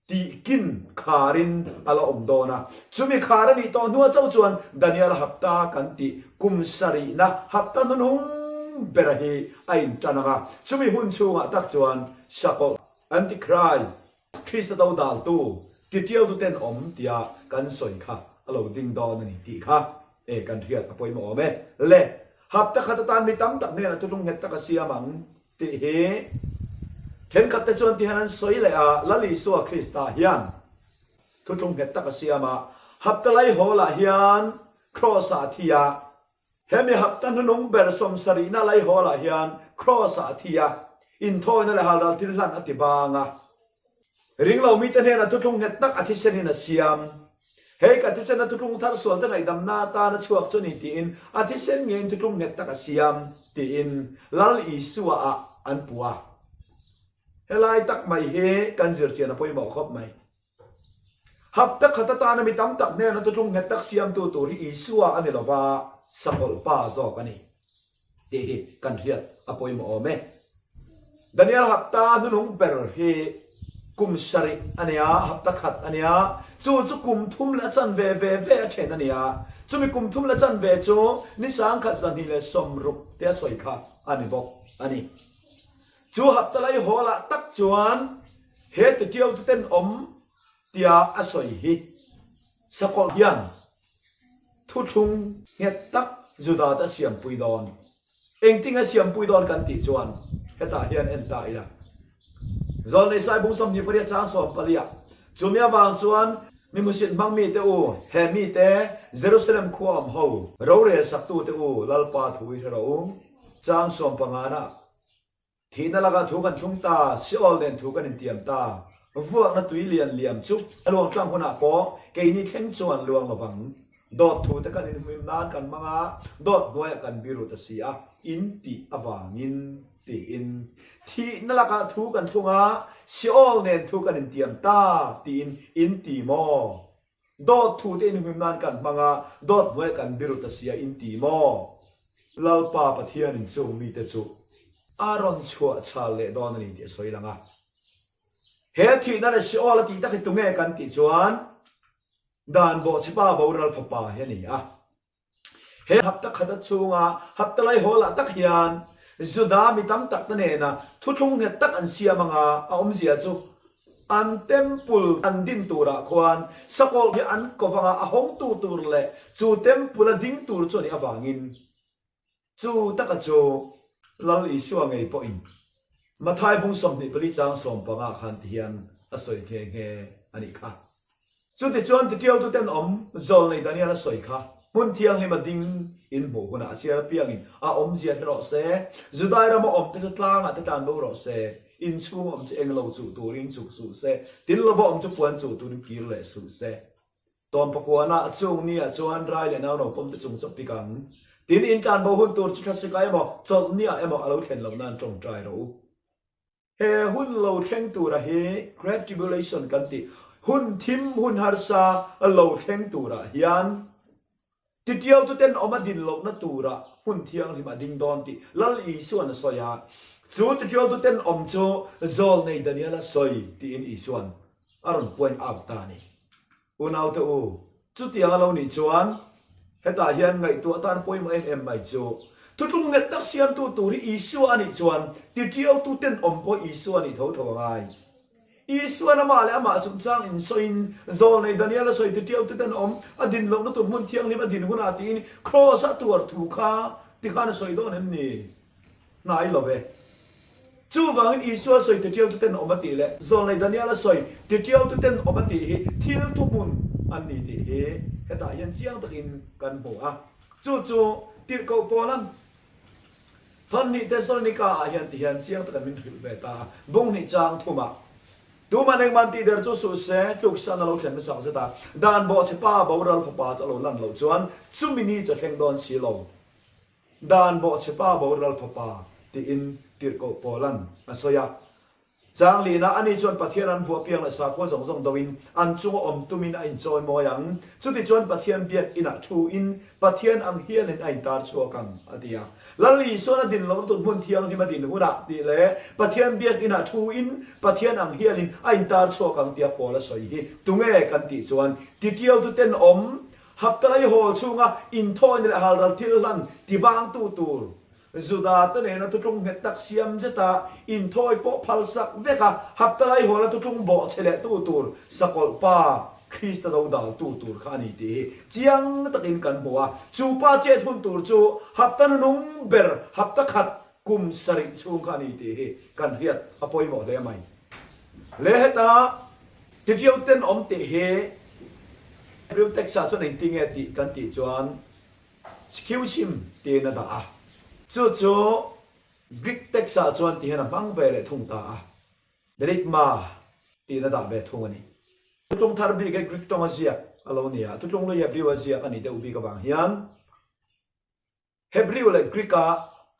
tihkin kharin a la awm dawn a. Chumi khar a nih tawh hnuah chauh chuan Daniel hapta kan tih kum sarihna hapta hnuhnung bera hi a intan ang a. Chumi hun chhungah tak chuan Sakawlh, Antichrist, Krista do daltu, titialtuten awm tia kan sawi kha a lo ding dawn a ni tih kha e kan hriat a pawimawh awm e. Le, hapta khat atan mi tam tak hnenah thuthlung nghet tak a siam ang. Tih hi thenkhat te chuan tihian an sawi leh a, Lal Isua Krista hian thuthlung nghet tak a siam a, hapta laihawl-ah hian Kraws-ah a thi a, hemi hapta hnuhnung ber sawmsarihna laihawl-ah hian Kraws-ah a thi a, inthawina leh halral thil hlan a ti bang a. Ringlo mite hnenah thuthlung nghet tak a thisenin a siam. Hei ka thisen a thuthlung thar sualte ngaihdamna atan a chhuak chu ni tiin a thisen ngeiin thuthlung nghet tak a siam tiin Lal Isua ah an puh a. Helai tak mai hi kan zirchian a pawimawh khawp mai. Hapta khat atana mi tam tak hnena thuthlung nghet tak siamtu tur hi Isua a ni lova, Sakawlh Pa zawk a ni. Tih hi kan hriat a pawimawh awm e. Daniel hapta hnunung ber hi kum sarih a nia, hapta khat a nia, chu chu kum thum leh a chanve ve ve a then a nia, chumi kum thum leh a chanve chu ni sangkhat 260 te a sawi kha a ni bawk a ni. Chu hapta lai hawlah tak chuan he titiau chu tenawm tia a sawi hi Sakawlh hian thuthlung nghet tak Juda te a siampui dawn. Engtin a siampui dawn kan tih chuan hetah hian en ta ila. Zawlnei Saibung 28 chang 14 ah chumi avang chuan mi hmusit hmang mite u, he mite Jerusalem khua awm ho rorel saktute u Lalpa thu i hre rawh u. Chang 15 nah Thihna lakah thu kan thlung ta, Seol nen thu kan intiam ta. Vuakna tui lian liam chu a luang tlang hunah pawh keini thleng chuan luang lovang. Dawt thu te kan inhmuim nan kan hmang a, dawt hnuaiah kan biru ta si a, in tih avangin tiin. Thihna lakah thu kan thlung a, Seol nen thu kan intiam ta tiin in ti maw? Dawt thu te inhmuim nan kan hmang a, dawt hnuaiah kan biru ta sia in ti maw? Lalpa Pathianin chung mite chu a rawn chhuah chhal leh dawn a ni tih a sawi lang a. He thihna leh Sheol a tih tak hi tunge kan tih chuan Dan bawhchhepa boral fapa hi a ni a. He hapta khata chhunga hapta laihawl ah tak hian Juda mi tam tak te nena thuthlung nghet tak an siam anga a awmzia chu an temple an din turah khuan sakawlh hi an ko vanga a hawngtu tur leh chu temple a ding tur chu a nih avangin Chu taka chu Lal Isua ngei pawhin Mathai bung 24 chang 15 khan tihian a sawi nghe nghe a nih kha. Chutichuan titiautu tenawm Zawlnei Daniel a sawi kha hmun thianghlim a ding in hmuh hunah a chhiar apiangin a awmzia hre rawh se, Judai rama awmte chu tlangah te tlan bo rawh se, inchhung awm chu englo chuh turin chuk suh se, tin lova awm chu puan chuh turin kir leh suh se. Tawmpakuana chung ni ah chuan rai leh nau naupawm te chung chawp bik ang. Tin, in tlanbo hun tur chu thlasika emaw, chawlh ni ah emaw a lo thlen loh nan tawngtai rawh u. He hun lo thleng tura hi Great Tribulation kan tih hun thim hun harsa lo thleng turah hian titiautu tenawm a din lohna tura hmun thianghlim a ding dawn tih Lal Isuan a sawi a. Chu titiautu tenawm chu Zawlnei Daniela sawi tiin Isuan a rawn point out ta a ni. Unaute u, chutiang a lo nih chuan hetah hian ngaihtuah tan pawimawh em em mai chu, thutlung nghet tak siamtu tur hi Isua a nih chuan titiautu tenawm pawh Isua a nih tho tho a ngai. Isuan amah leh amah chungchang insawiin Zawlnei Daniel a sawi titiautu tenawm a din lohna tur hmun thianghlim a din hunah tiin Kraws a tuar thu kha tikhan a sawi dawn em ni? Hnai lo ve. Chuvangin Isua sawi titiautu tenawm a tih leh Zawlnei Daniela sawi titiautu tenawm a tih hi thil thuhmun an ni tih hi hetah hian chiang takin kan hmu a. Chu chu tirhkoh Paula'n Thawnhnih Thesalonika ah hian ti hian chiang takin min hrilh ve ta a, bung hnih chang thumah, Tuman engmah tih der chu suh se, tluksan a lo thlen hmasak zet a, dan bawhchhe pa boral fapa chu a lo lan loh chuan chumi ni chu a thleng dawn si lo. Dan bawhchhepa boral fapa tiin tirhkoh Paula'n a sawi a. Changlina ani chuan Pathian an vuah piang leh sakhua zawng zawng doin an chunga awm tumin a inchawi mawi ang. Chutichuan Pathian biak inah thuin Pathian ang hialin a intar chhuak ang, a ti a. Lal Isuan a din lohna tur hmun thianghlim a din hunah tih leh Pathian biak inah thuin Pathian ang hialin a intar chhuak ang tia Paul a sawi hi tunge kan tih chuan titiautu tenawm Haptalai Hall chhunga inthawina leh halral thil hlan tibangtu tur Juda te nena thutlung nghet tak siam zeta inthawi pawh phalsak vek a, Haptalai Hall-a thutlung bawhchhe lehtu tur Sakawlh Pa Krista do daltu tur kha a ni tih hi chiang takin kan hmu a. Chu pa chet hun tur chu hapta nunung ber hapta khat kum sarih chhung kha a ni tih hi kan hriat a pawimawh hle mai. Le heta titiau tenawm tih hi Hebrew text ah chuan engti nge tih kan tih chuan Skeusim tiin a dah a, chu chu Greek text ah chuan ti hian a hmang ve leh thung ta a, Deligma tiin a dah ve thung a ni. Thutlung thar bik hi Greek tawng a ziak a lo ni a, thutlung lui Hebrew a ziak a nih deuh bik avang hian Hebrew leh Greek-a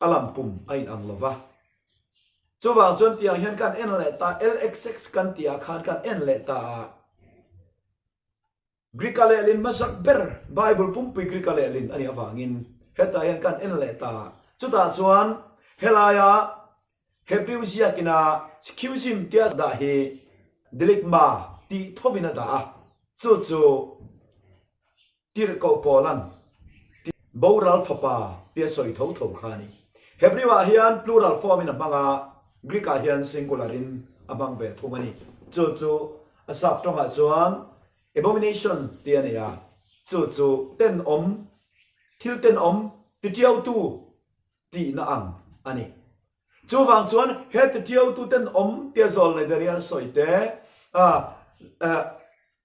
a lam pum a inang lo va. Chuvang chuan tiang hian kan en leh ta, LXX kan tih ah khan kan en leh ta a, Greek-a lehlin hmasak ber Bible pumpui Greek-a lehlin a nih avangin hetah hian kan en leh ta. Chutah chuan helaia Hebrew ziakina Skeusim tia dah hi Diligma tih thovin a dah a, chu chu Tirhkoh Paula'n boral fapa tia sawi tho tho kha a ni. Hebrew ah hian plural form in a hmang a, Greek ah hian singular in a hmang ve thung a ni. Chu chu a sap tawngah chuan abomination tih a ni a, chu chu tenawm, thil tenawm, titiautu tihna ang a ni. Chuvang chuan he titiautu tenawm tia zawl leh Daniel sawi te,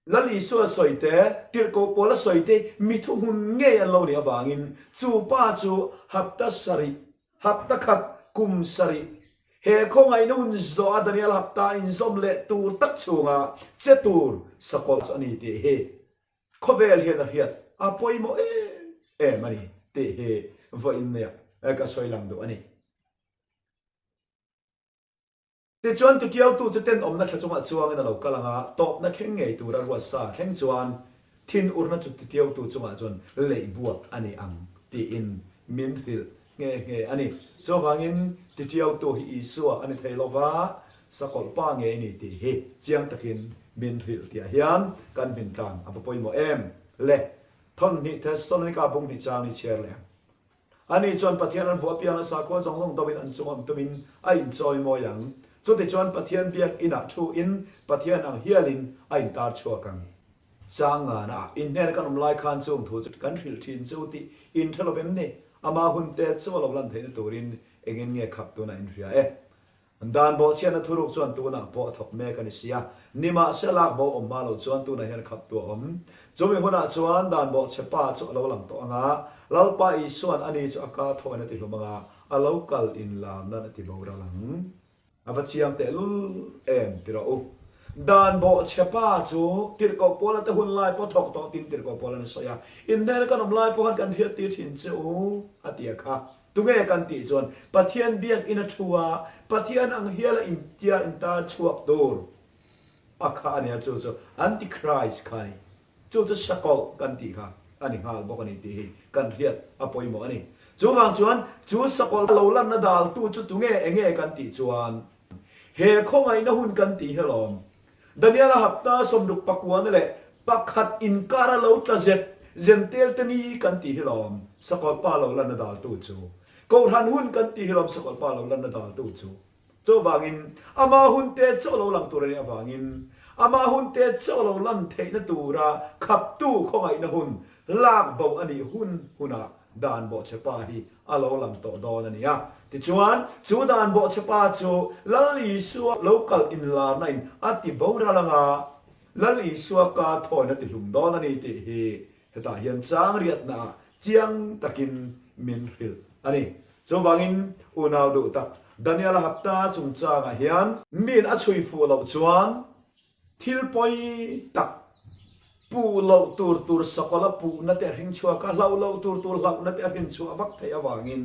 Lal Isua sawi te, Tirhkoh Paula sawi te mi thuhmun ngei an lo nih avangin chu pa chu hapta sarih, hapta khat, kum sarih, he khawngaihna hun zawha Daniel hapta inzawm leh tur tak chhunga che tur sakawlh chu a ni tih hi Khawvel hian a hriat a pawimawh em em a ni tih hi vawiin nia ka sawi lang duh a ni. Tichuan titiautu chu tenawmna thla chungah chuangin a lo kal ang a, tawpna thleng ngei tura ruat sa thleng chuan thinurna chu titiautu chungah chuan leih buak a ni ang tiin min hrilh nghe nghe a ni. Chuvangin titiautu hi Isua a ni thei lo va. Sakawlh pa ngei ni tih hi chiang takin min hrilh tihah hian kan hmin tlang a va pawimawh em le. Thawnhnih Thessalonika bung hnih chang ni chhiar leh ang. Ani chuan Pathian an hmuh apianga sakhua zawng zawng do in an chung awm tumin a inchawi mawi ang. Chutichuan Pathian biak inah thu in Pathian ang hialin a intar chhuak ang. Chang ngana ah inhnen kan awm lai khan chung thu chu kan hrilh thin che u tih in hre lo em ni? Ama hun te chu a lo lan theihna turin engin nge khap tunah in hria e? Dan bawhchhiatna thuruk chuan tunah pawh a thawk mek a ni sia. Nimahse lak bo awm hma lo chuan tunah hian khap tu a awm. Chumi hunah chuan dan bawhchhe pa chu a lo lang tawh ang a, Lalpa Isua'n ani chu a ka thawhin a ti hlum ang a, a lo kal inlam nan a ti boral ang. A va chiang tehlul em ti rawh u. Dan bawhchhe pa chu tirhkoh Paula te hun lai pawh thawk tawh tin tirhkoh Paula an sawi a, Inhnena kan awm lai pawh khan kan hriattir thin che u a ti a kha. Tunge kan tih chuan Pathian biakinn a thu a, Pathian ang hiala intia intar chhuak tur a kha a nia, chu chu Antichrist kha a ni. Chu chu sakawlh kan tih kha a ni nghal bawk a ni tih hi kan hriat a pawimawh a ni. Chuvang chuan chu sakawlh lo lanna daltu chu tunge enge kan tih chuan he khawngaihna hun kan tih hi alawm. Daniela hapta 60 pakuana leh pakhat inkara lo tla zep zentel te ni kan tih hi lawm sakawlh pa lo lanna daltu chu. Kohhran hun kan tih hi lawm sakawlh pa lo lanna daltu chu. Chuvangin ama hun te chauh lo lang tur a nih avangin ama hun te chauh lo lan theihna tura khaptu khawngaihna hun lak bo a nih hun hunah dan bawhchhe pa hi a lo lang tawh dawn a ni a. Tichuan, chu dan bawhchhe pa chu Lal Isua lo kal inlarna in a ti boral ang a, Lal Isua ka thawn a ti hlum dawn a ni tih hi hetah hian chang riatna ah chiang takin min hrilh a ni. Chuvangin, unau duh tak Daniel-a hapta chungchangah hian min a chhui fuh loh chuan Thil pawi tak, puh loh tur tur sakawlh a puhna te a hring chhuak a, hlauh loh tur tur hlauhna te a hrin chhuah vak theih avangin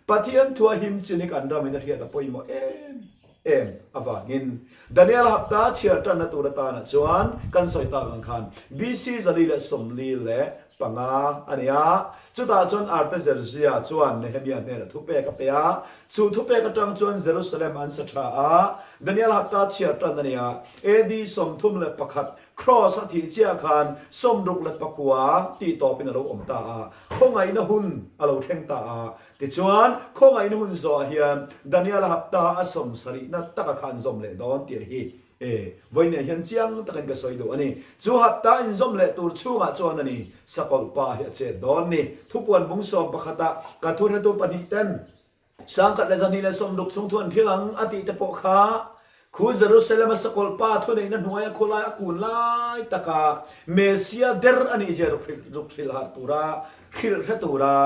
Pathian thua him chin hi kan ramin a hriat a pawimawh em em avangin Daniel hapta chhiar tanna tur atanah chuan kan sawi tak ang khan BC 475 a ni a, chutah chuan Artaxerxes chuan Nehemia hnenah thupek a pe a, Chu thupek atang chuan Jerusalem an sa tha a, Daniel hapta chhiar tan a ni a, AD 31 Kraws a thih chiah khan 69 tih tawpin a lo awm ta a, khawngaihna hun a lo thleng ta a. Tichuan, khawngaihna hun zawhah hian Daniel hapta a sawmsarihna taka kha an zawm leh dawn tih hi e, vawiinah hian chiang takin ka sawi duh a ni. Chu hapta inzawm leh tur chhungah chuan a ni, sakawlh pa hi a chet dawn ni. Thupuan bung sawm pakhata ka thuhretu pahnih ten 1260 chhung thu an hrilh ang a tih te pawh kha khu Jerusalem a sakawlh pa thuneihna hnuaia khawlai a kun lai taka Messia der a nih zia ruk hrilh harh tura hrilh hre tura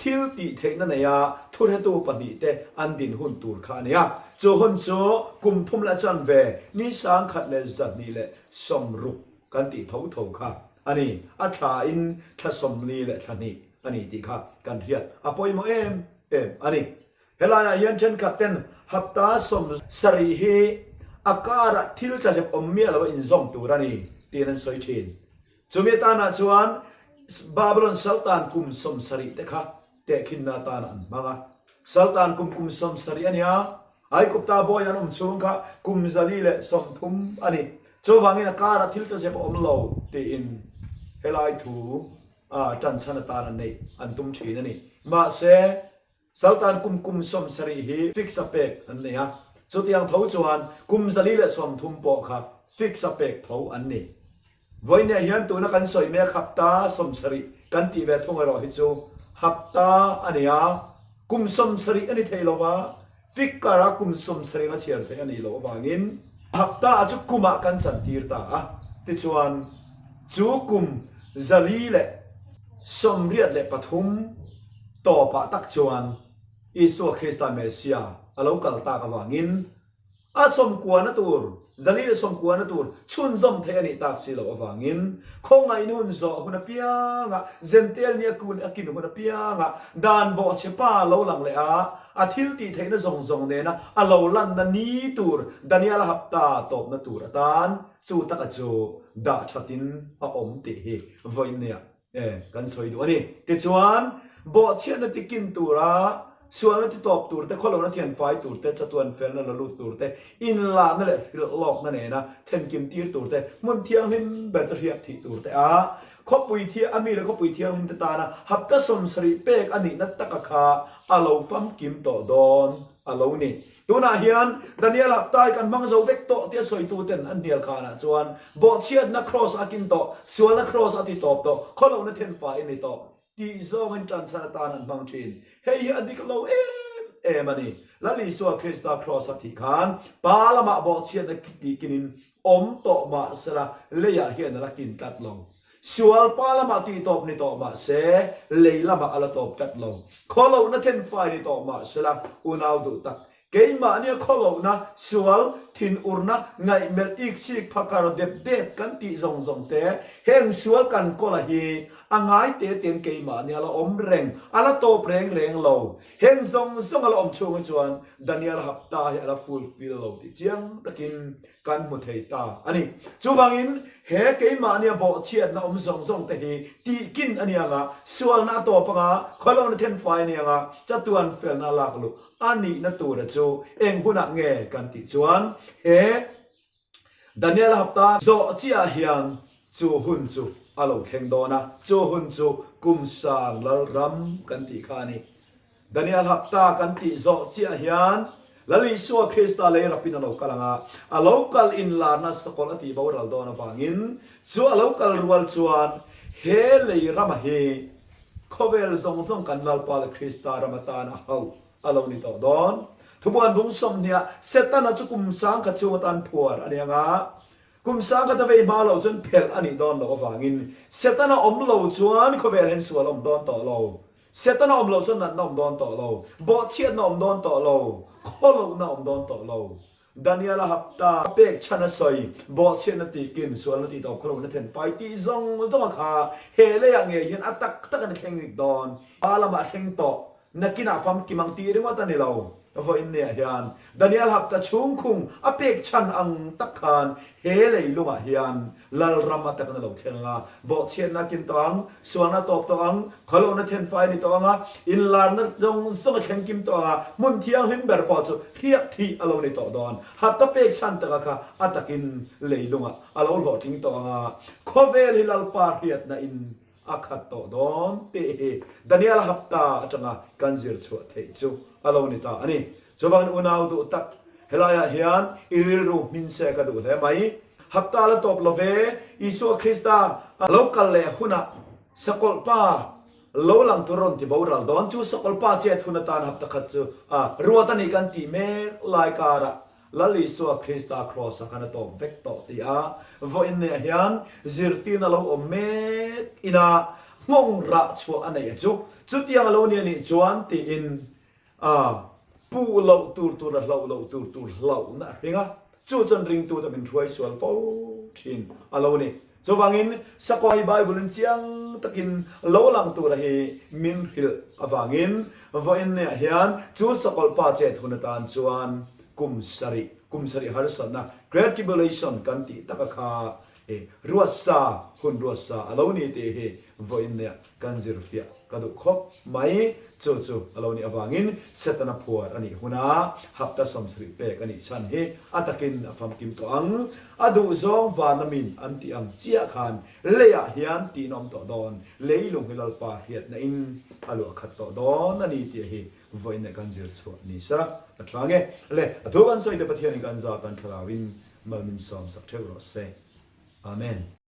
thil tih theihna neia thuhretu pahnihte an din hun tur kha a ni a. Chu hun chu kum thum leh chanve ni 1260 kan tih tho tho kha a ni. A thlain thla 40 leh thla hnih a ni tih kha kan hriat a pawimawh em em a ni. Helaiah hian thenkhat ten hapta 70 hi a karah thil tlazep awm miah lo a inzawm tur a ni tiin an sawi thin. Chumi atanah chuan Babylon Saltan kum 70 te kha tehkhinna atana an hmang a. Saltan kum kum 70 a nia, Aigupta bawi an awm chhung kha kum 130 a ni. Chuvangin a karah thil tlazep a awm lo tiin helai thu a tanchhan atan an neih an tum thin a ni. Mahse, Saltan kum kum 70 hi fix a pek an nei a, chutiang tho chuan kum 130 pawh kha fix a pek tho an ni. Vawiinah hian tuna kan sawi mek hapta 70 kan tih ve thung erawh hi chu hapta a ni a, kum 70 a ni thei lo va, fix kara kum 70 anga chhiar theih a nih loh avangin hapta chu kumah kan chantir ta a, tichuan chu kum 483 tawpah tak chuan Isua Krista Messia a lo kal tak avangin a sawmkuana tur, 190 tur chhunzawm theih a nih tak si loh avangin khawngaihna hun zawh hun apiangah, Jentail nia kun a kin hun apiangah dan bawhchhe pa lo lang leh a, a thil tih theihna zawng zawng nena a lo lanna ni tur Daniel-a hapta tawpna tur atan chu taka chu dah thatin a awm tih hi vawiinniah E, kan sawi duh a ni. Tichuan, bawhchhiatna tikin tura Sualna ti tawp tur te, khawlohna thianfai tur te, chatuan felna la lut tur te, inlahna leh hrilhlawkna nena thenkim tir tur te, hmun thianghlim ber chu hriak thih tur te a, khawpui thi a mi leh khawpui thianghlim te tana hapta 70 pek a nihna taka kha a lo famkim tawh dawn a lo ni. Tunah hian Daniel haptai kan hmang zo vek tawh tia sawituten an hnial khanah chuan bawhchhiatna kraws a kin tawh, sualna kraws a ti tawp tawh, khawlohna thenfai a ni tawh. Tih zawngin ṭanchhan atan an hmang ṭhin. Hei hi a dik lo em em a ni. Lal Isua Krista Kraws a thih khan Pa lamah bawhchhiatna tih kinin awm tawh mah sela leiah hian a la kin tlat lo. Sual Pa lamah tih tawp ni tawh mah se lei lamah a la tawp tlat lo. Khawlohna thenfai ni tawh mah sela unau duh tak Keimahnia khawlohna, sual, thinurna, ngaihmelh iksik phakar dep det kan tih zawng zawng te, heng sual kan kawla hi a ngai te ten keimahnia la awm reng, a la tawp reng reng lo. Heng zawng zawng a la awm chhung hi chuan Daniel hapta hi a la fulfill lo tih chiang takin kan hmu thei ta a ni. Chuvangin he keimahnia bawhchhiatna awm zawng zawng te hi tihkin a ni anga, sualna a tawp anga, khawlohna thenfai a ni anga, chatuan felna a lak luh A nihna tura chu eng hunah nge kan tih chuan he Daniel hapta zawh chiah hian chu hun chu a lo thleng dawn a, chu hun chu kum sang lalram kan tih kha a ni. Daniel hapta kan tih zawh chiah hian Lal Isua Krista lei rapin a lo kal ang a, a lo kal inlarna sakawlh a tih boral dawn avangin chu a lo kal rual chuan he lei rama hi Khawvel zawng zawng kan Lalpa leh Krista ram atan a hauh a lo ni tawh dawn. Thubuan bung 20 ah Setana chu kum 1000 chhung atan phuar a ni ang a, kum 1000 a vei hma loh chuan phelh a nih dawn loh avangin Setana awm lo chuan khawvel hian sual awm dawn tawh lo. Setana awm loh chuan natna awm dawn tawh lo, bawhchhiatna awm dawn tawh lo, khawlohna awm dawn tawh lo. Daniel a hapta pek chhan a sawi, bawhchhiatna tih kim, sualna tih tawp khawlohna then pai tih zawng zawng a kha he leiah ngei hian a tak tak an thleng rik dawn. Pa lamah thleng tawh, nakinah famkim ang tih ringawt a ni lo. Vawiin niah hian Daniel hapta chhungkhung a pek chhan ang tak khan he leilungah hian Lalram a tak an lo thleng ang a, bawhchhiatna kin tawh ang, sualna tawp tawh ang, khawlohna thenfai a ni tawh ang a, inlarna zawng zawng a thleng kim tawh ang a, hmun thianghlim ber pawh chu hriak thih a lo ni tawh dawn. Hapta pek chhan taka kha a takin leilungah a lo hlawhtling tawh ang a, khawvel hi Lalpa hriatna in a khat tawh dawn tih hi Daniel hapta atanga kan zir chhuah theih chu a lo ni ta a ni. Chuvangin unau duh tak, helaiah hian i rilru hmin se ka duh hle mai. Hapta la tawp lo ve, Isua Krista lo kal leh hunah sakawlh pa lo lang tur rawn ti boral dawn. Chu sakawlh pa chet hun atan hapta khat chu a ruat a ni kan tih mek lai karah Lal Isua Krista Kraws-a khan a tawp vek tawh ti a, vawiin neah hian zirtirna lo awm mek ina nghawng rah chhuah a neih a chu. Chutiang a lo ni a nih chuan tiin a puh loh tur tur a hlauh loh tur tur hlauhna a hring a, chu chuan ringtute min hruai sual fo thin a lo ni. Chuvangin Sakawai Bible-in chiang takin lo lang tura hi min hrilh avangin vawiin neah hian chu sakawlh pa chet hun atan chuan kum sarih, kum sarih harsatna, Great Tribulation kan tih taka kha ruatsa, hun ruatsa a lo ni tih hi vawiin neah kan zir fiah ka duh khawp mai. Chu chu a lo nih avangin Setana phuar a nih huna hapta 70 pek a nih chhan hi a takin a famkim tawh ang. A duhzawng vana min an tih ang chiah khan leiah hian tih nawm tawh dawn, leilung hi Lalpa hriatna in a luah khat tawh dawn a ni tih hi vawiin leh kan zir chhuah ni sela a tha nge. Le, a thu kan sawi te Pathianin kan za kan thlarauin mal min sawmsak theuh rawh se. Amen.